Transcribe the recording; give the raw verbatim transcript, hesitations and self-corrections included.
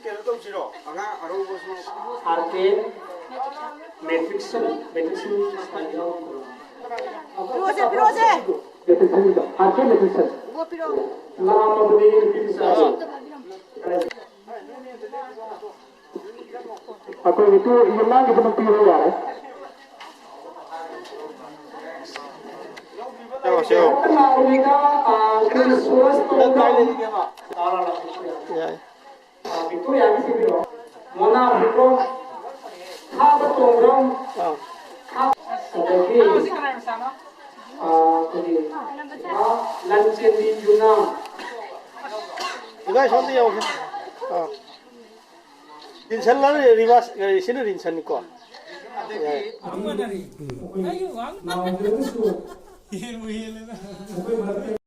ꯀꯩꯅꯣ ꯇꯧꯁꯤꯔꯣ? ꯑꯉꯥꯡ ꯑꯔꯧꯕꯁꯨ꯫ ꯑꯥꯔ ꯀꯦ ꯃꯦꯇ꯭ꯔꯤꯛꯁꯟ, ꯃꯦꯇ꯭ꯔꯤꯛꯁꯟ ꯃꯁꯥ ꯌꯥꯎꯗ꯭ꯔꯣ? ꯄꯤꯔꯛꯑꯣꯁꯦ, ꯄꯤꯔꯛꯑꯣꯁꯦ꯫ ꯃꯦꯇ꯭ꯔꯤꯛꯁꯟꯒꯤꯗꯣ, ꯑꯥꯔ ꯀꯦ ꯃꯦꯇ꯭ꯔꯤꯛꯁꯟ꯫ ꯏꯕꯣ, ꯄꯤꯔꯛꯑꯣ꯫ ꯂꯥꯛꯑꯝꯃꯕꯅꯤ ꯅꯨꯄꯤ ꯃꯆꯥꯁꯦ꯫ ꯑꯩꯈꯣꯏꯒꯤ ꯇꯨ ꯌꯨꯝꯅꯥꯝꯒꯤꯗꯃꯛ ꯄꯤꯕ ꯌꯥꯔꯦ꯫ ꯁꯦ, ꯁꯦ꯫ ꯂꯥꯛꯎꯔꯤꯗ, ꯑ, ꯑꯩꯈꯣꯏꯒꯤ ꯁꯨꯔꯖ ꯇꯣꯡꯕ꯭ꯔꯝ꯫ ꯌꯥꯏ꯫ ꯑ, ꯚꯤꯛꯇꯣꯔꯤꯌꯥꯒꯤ ꯁꯤꯕꯤꯔꯣ꯫ ꯃꯣꯅꯥ ꯍꯨꯏꯗ꯭ꯔꯣꯝ, ꯊꯥꯕ ꯇꯣꯡꯕ꯭ꯔꯝ, ꯑꯥ꯫ ꯊꯥ-, ꯑꯗꯒꯤ, ꯑ, ꯑꯩꯈꯣꯏꯒꯤ, ꯑ, ꯂꯟꯆꯦꯟꯕꯤ ꯌꯨꯝꯅꯥꯝ꯫ ꯏꯕꯥꯏ ꯁꯣꯝꯗ ꯌꯧꯒꯦ꯫ ꯑꯥ꯫ ꯔꯤꯟꯁꯟ ꯂꯥꯛꯑꯦ, ꯔꯤꯚꯥꯁ, ꯁꯤꯅ ꯔꯤꯟꯁꯟꯅꯤꯀꯣ꯫ ꯌꯥꯏ꯫ ꯑꯩꯈꯣꯏ ꯅꯥꯎꯖꯔꯒꯁꯨ ꯑꯩꯈꯣꯏ ꯃꯔꯛꯇ